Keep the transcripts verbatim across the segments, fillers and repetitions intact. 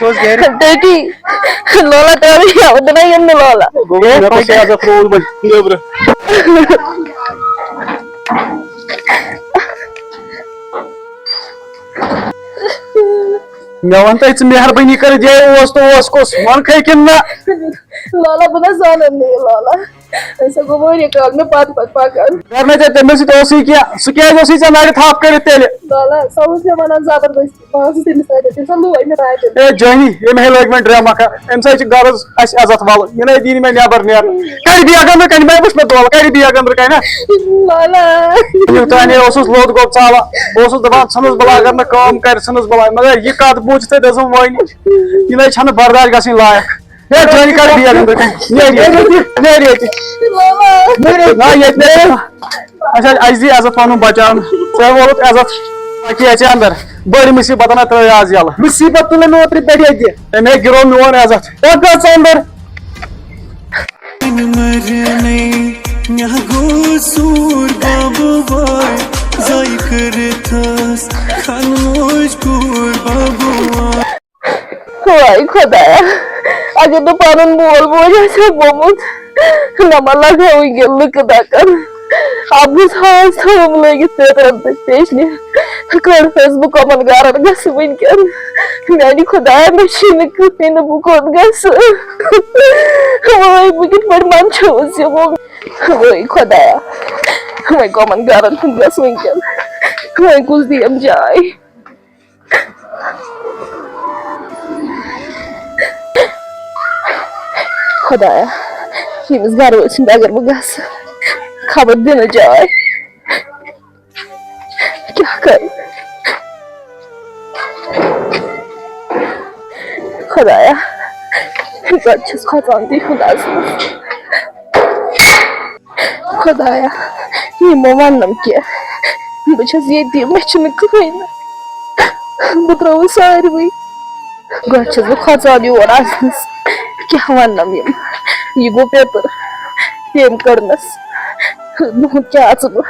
اوس گرِ۔ ٹٔٹی۔ لولا ترٛاو یہِ یَلہٕ، بہٕ نَے یِمہٕ نہٕ لولا۔ گوٚو مےٚ پَتہٕ عزت روٗد وۄنۍ نیٚبرٕ۔ مےٚ وَن تہٕ، ژٕ مہربٲنی کٔرِتھ، یہِ اوس تہٕ اوس کُس، وَنکھَے کِنہٕ نہ؟ لولا، بہٕ نہ زانَن نہٕ یہِ لولا۔ أسۍ ہا گوٚو واریاہ کال مےٚ پتہٕ پتہٕ پکان۔ کر نہٕ ژےٚ تٔمِس سۭتۍ اوسُے کینٛہہ، سُہ کیٛازِ اوسُے ژےٚ نرِ تھپھ کٔرِتھ تیٚلہِ؟ لالہ، سۄ اوس مےٚ ونان زبردستی، بہٕ ٲسٕس تٔمِس سۭتۍ، تٔمِس ہا لوے مےٚ تتہِ۔ اے جانی، ییٚمہِ ہے لٲگۍ وۄنۍ ڈرامہ کرٕنۍ، أمِس ہے چھِ غرض اَسہِ عزت ولُن، یہِ نَے دی نہٕ مےٚ نٮ۪بر نیرُن۔ کڑِ بیگ أنٛدرٕ کنہِ، مےٚ وٕچھ مےٚ دولہٕ، کڑِ بیگ أنٛدرٕ کنہِ۔ لالہ۔ یوٗتاہ نے اوسُس لوٚت گوٚب ژالان، بہٕ اوسُس دپان ژھٕنُس بلاے، اگر نہٕ کٲم کرِ ژھٕنُس بلاے، مگر یہِ کتھ بوٗزِتھ تٔمۍ دٔزٕم وٲنۍ، یہِ نَے چھَنہٕ برداش گژھٕنۍ لایق۔ ہے، جٲنی کر بیگ أنٛدرٕ کَنہِ۔ نیرِ ییٚتہِ۔ نیرِ ییٚتہِ۔ نیرِ ییٚتہِ۔ نہ، ییٚتہِ نیرِ۔ اچھا، اَسہِ دی عزت پَنُن بچاونہٕ۔ ژےٚ ووٚنُتھ عزت۔ اَکی اَژِ اَندر۔ بٔڑ مُصیٖبت ہنا ترٛٲے آز یَلہٕ۔ مُصیٖبت تُلٕنۍ اوترٕ پٮ۪ٹھ ییٚتہِ۔ أمۍ ہے گِرو میون عزت۔ پَکھ ژٕ اَندر۔ مےٚ گوٚو سوٗر بابہٕ وارِ، زایہِ کٔرِتھ ٲس خانہٕ موج کوٗر بابہٕ وارِ۔ واے خۄدایا، اگر نہٕ پنُن مول موج آسہِ ہا گوٚمُت، نہ ما لگہٕ ہا وٕنکیٚن لُکہٕ دکن۔ اب گوٚژھ ہاس تھاوُم لٲگِتھ پیپرن تہٕ پیچنہِ۔ کٔڑ ٲسٕس بہٕ کۄمن گرن گژھٕ وٕنکیٚن۔ میانہِ خۄدایا، مےٚ چھُے نہٕ کٕہٕنۍ نہٕ، بہٕ کوٚت گژھٕ؟ واے، بہٕ کِتھ پٲٹھۍ منٛدچھوس یِمو؟ واے خۄدایا، وۄنۍ کۄمن گرن ہُنٛد گژھٕ وٕنکیٚن؟ وۄنۍ کُس دِیم جاے؟ خۄدایا، ییٚمِس گرٕ وٲلۍ سُنٛد اگر بہٕ گژھٕ، خبر دِنہٕ جاے۔ کیٛاہ کرٕ؟ خۄدایا، بہٕ چھَس کھۄژان تہِ خۄداس منٛز۔ خۄدایا، یِمو وَننَم کینٛہہ۔ بہٕ چھَس ییٚتی، مےٚ چھُنہٕ کٕہٕنۍ نہٕ۔ بہٕ ترٛٲوٕس ساروٕے۔ گۄڈٕ چھَس بہٕ کھۄژان یور اَژنَس۔ کیٛاہ وَننَم یِم؟ یہِ گوٚو پیٚتٕر۔ ییٚمۍ کٔڑنَس۔ بہٕ کیٛاہ اَژٕ بہٕ؟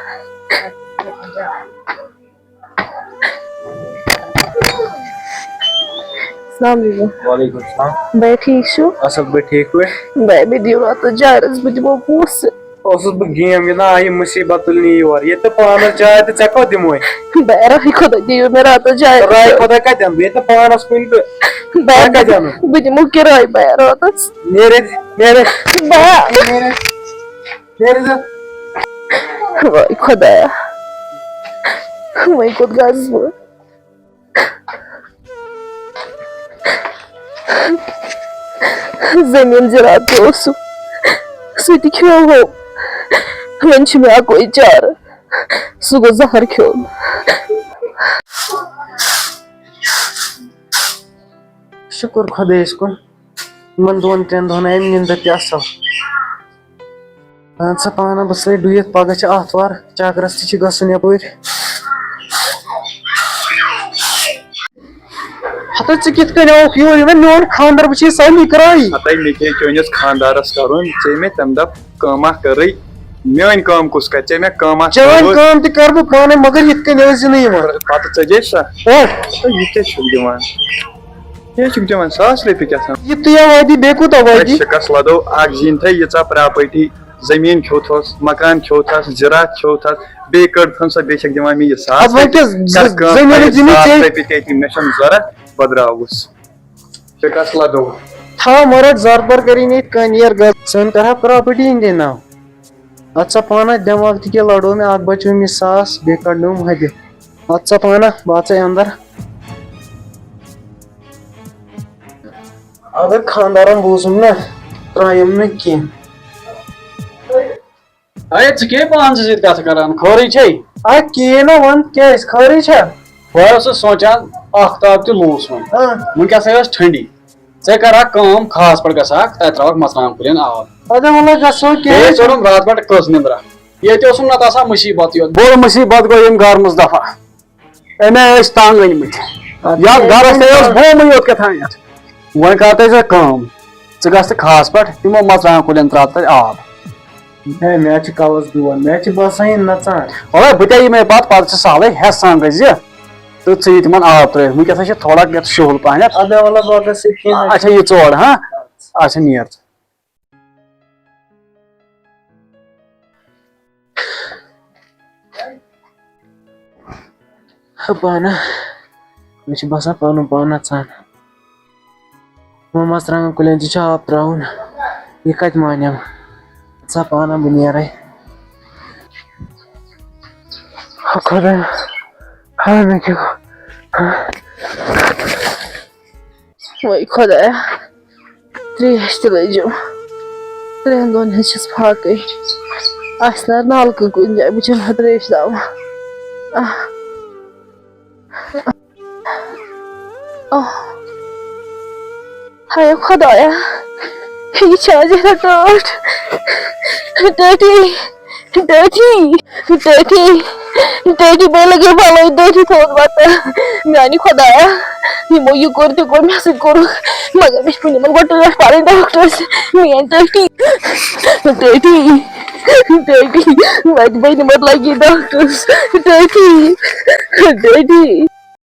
السلام علیکم۔ وعلیکم السلام۔ بیا ٹھیک چھو؟ اصل پٲٹھۍ، ٹھیک پٲٹھۍ؟ بیا مےٚ دِیِو راتس جارس، بہٕ دِمو پونٛسہٕ۔ اوسُس بہٕ گیم گِنٛدان، آیہِ مُصیٖبت تُلنہِ یور۔ ییٚتہِ پانس جاے تہٕ ژےٚ کوٚت دِموے؟ بیا راے خۄدا دِیِو مےٚ راتس جارس۔ راے خۄدا کتہِ اَنہٕ بہٕ؟ ییٚتہِ پانس کُنہِ تہٕ بیا ژےٚ کتہِ اَنہٕ؟ بہٕ دِمو کِراے بیا راتس۔ نیرِتھ، نیرِتھ۔ بیا۔ نیرِتھ، نیرِتھ۔ واے خۄدایا، وۄنۍ کوٚت گژھٕ بہٕ؟ زٔمیٖن زِراعت تہِ اوسُم، سُہ تہِ کھیوٚو۔ وۄنۍ چھُ مےٚ اَکُے چارٕ، سُہ گوٚو زَہر کھیوٚن۔ شُکُر خۄدایَس کُن، یِمَن دۄن ترٛٮ۪ن دۄہَن آیہِ نِندٕر تہِ اَصٕل۔ اہن سا پانہ، بہٕ ژٕے ڈُیِتھ، پگاہ چھِ آتھوار، چکرس تہِ چھِ گژھُن یپٲرۍ۔ ہتہٕ ژٕ کِتھ کٔنۍ آوُکھ یور؟ یہِ نہ میون خانٛدر، بہٕ چھُس سٲلِم اِقرٲری۔ ہتے مےٚ کیٛاہ چٲنِس خانٛدارس کرُن؟ ژےٚ مےٚ تمہِ دۄہ کٲمہ کٔرٕے، میٲنۍ کٲم کُس کرِ؟ ژےٚ مےٚ کٲمہ چٲنۍ کٔرٕے۔ کٲم تہِ کرٕ بہٕ پانے، مگر یِتھ کٔنۍ ٲسۍ زِ نہٕ یِوان۔ پتہٕ ژٔجے سا؟ اور؟ تہٕ یہِ کیٛاہ چھُکھ دِوان؟ کیٛاہ چھُکھ دِوان؟ ساس رۄپیہِ کیٛاہ تام؟ یہِ تُہۍ واتہِ بیٚیہِ کوٗتاہ واتہِ؟ شِکس لدو، اکھ زیٖنۍ تھٲے ییٖژاہ پراپرٹی، زٔمیٖن کھیوٚتھس، مکان کھیوٚتھس، زِراعت کھیوٚتھس، بیٚیہِ کٔڑتھن سۄ، بیٚیہِ چھکھ دِوان مےٚ یہِ ساس اَتھ وۄنۍ رۄپیہِ۔ کیٛاہ کر کٲم، زٔمیٖنٕچ تھٲے زٔمیٖن ساس ژےٚ؟ رۄپیہِ تہِ أتی، مےٚ چھَنہٕ ضوٚرتھ، بہٕ درٛاوُس۔ شِکس لدو۔ تھاو مرد زر پر کری نہیں کنیر گز۔ سن کرا پراپرٹی ہندے ناو۔ اتھ سا پانہ دٮ۪ماغ تہِ کیٛاہ لڑو مےٚ، اکھ بچٲوم یہِ ساس، بیٚیہِ کڑنٲوم ہتہِ۔ اتھ سا پانہ، بہٕ ژے اندر۔ اگر خاندارن بوٗزُم نہ، ترٛایم نہٕ کینٛہہ۔ اے، ژٕ کیٛاہ پانہٕ سۭتۍ کتھ کران؟ خٲرٕے چھے؟ اے، کِہیٖنۍ نہٕ، وَن کیٛازِ؟ خٲرٕے چھا؟ بہٕ اوسُس سونٛچان، آفتاب تہِ لوٗس وۄنۍ۔ آ۔ وۄنۍ کیٛاہ سا ٲس ٹھنڈی؟ ژےٚ کَرٕ اکھ کٲم، خاص پٲٹھۍ گژھٕ اکھ، تَتہِ ترٛاوَکھ مَرژٕوانٛگَن کُلٮ۪ن آب۔ اَدٕ وَلہٕ گژھو، کیٛازِ؟ بیٚیہِ ژوٚرُم راتہٕ پٮ۪ٹھ کٔژ نِنٛدرا۔ ییٚتہِ اوسُم نَتہٕ آسان مُصیٖبت یوت۔ بوٚڑ مُصیٖبت گوٚو ییٚمہِ گرٕ منٛز دفع۔ أمۍ ٲسۍ تنٛگ أنۍمٕتۍ۔ اَدٕ یَتھ کیٛازِ گرس تہِ ٲس تنٛگ؟ بومٕے یوت کیٛاہ تام یَتھ۔ وۄنۍ کر تہٕ ژٕ کٲم، ژٕ گژھ تہٕ خاص پٲٹھۍ یِمو مَرژٕوانٛگَن کُلٮ۪ن ترٛاو تہٕ آب۔ ہے، مےٚ حظ چھِ کَلَس دود، مےٚ حظ چھِ باسان یہِ نَژان۔ وَلہٕ بہٕ تہِ یِمَے پَتہٕ، پَتہٕ چھِ سہلٕے، ہٮ۪س سان گٔژھۍ زِ۔ تہٕ ژٕ یہِ تِمن آب ترٲوِتھ۔ وٕنکیٚس چھِ تھوڑا یتھ شُہُل پہنتھ۔ اَدٕ وَلہٕ بہٕ گژھٕ ییٚتہِ کینٛہہ۔ اچھا، یہِ ژور، ہاں؟ اچھا، نیر ژٕ۔ ہا پانہ، مےٚ چھُ باسان پنُن پان نژان۔ وۄنۍ مرژٕوانٛگن کُلٮ۪ن تہِ چھُ آب ترٛاوُن۔ یہِ کتہِ مانٮ۪م؟ ژٕ پانہ، بہٕ نیرے۔ ہا خۄدایا، ہا مےٚ کیٛاہ گوٚو؟ ہا۔ وای خۄدایا، ترٛیش تہِ لٔجِم۔ ترٛٮ۪ن دۄہن ہٕنٛز چھَس فاقے۔ آسہِ نا نلکہٕ کُنہِ جایہِ، بہٕ چٮ۪مہٕ ہا ترٛیش دوا۔ آہ۔ آہ۔ ہاے خۄدایا، یہِ چھا زہرا ٹٲٹھ؟ ٹٲٹھی، ٹٲٹھی، ٹٲٹھی، ٹٲٹھی، بے لگے بھلو، ٹٲٹھی تھوٚد بتہٕ۔ میانہِ خۄدایا، یِمو یہِ کوٚر تہِ کوٚر، مےٚ سۭتۍ کوٚرُکھ، مگر مےٚ چھِ وُنہِ یِمن گۄڈٕ ٹٲٹھ پرٕنۍ ڈاکٹرس۔ میٲنۍ ٹٲٹھی، ٹٲٹھی، ٹٲٹھی، وتہِ بٔنۍ مت لگی ڈاکٹرس۔ ٹٲٹھی، ٹٲٹھی۔